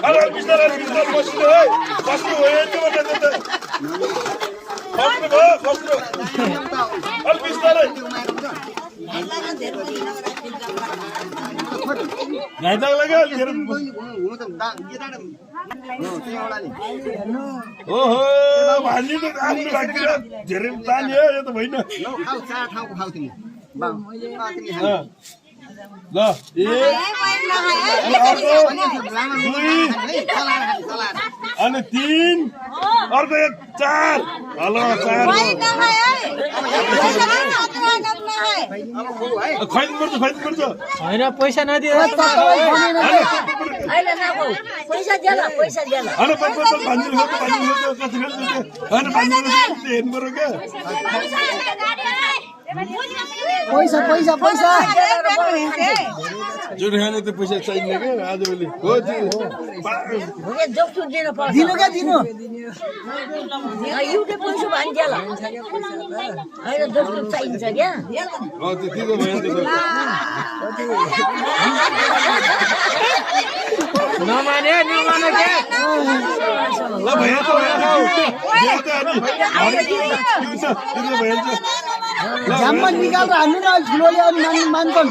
अरे बिस्तारै बस्नु है बस्नु हो यति मात्र त बस्नु अलि बिस्तारै घाइदाग लाग्यो अलि धेरै ओहो भान्जी त आफ्नो भाग्तिर धेरै तालियो यो त होइन ल अनि 3 अर्को 4 हेलो 4 खैदिनुपर्छ होइन पैसा नदिएर पैसा दिएला अनि पैसा जुन खाने त पैसा चाहिने क्या आजभोलि हो दिनु क्या दिनु एउटै पैसा भनिदिएला होइन जस्तो चाहिन्छ क्या दिँदो भयो नमाने क्या ल भइहाल्छ झ्याम्मा निकालेर हान्नु न ठुलोले अनि मान्छन्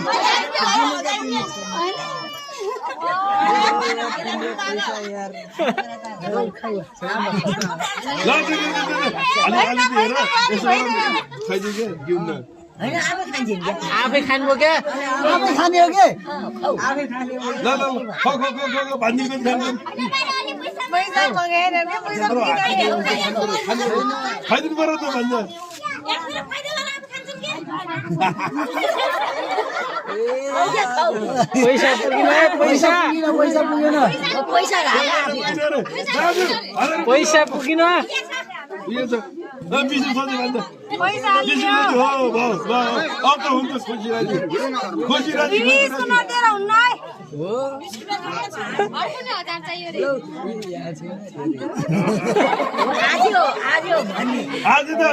आफै खानु क्या आफै खाने हो के खाइदिनु पर्यो त भन्छ पैसा पुगिन आज त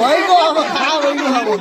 भइगयो अब खा भइगयो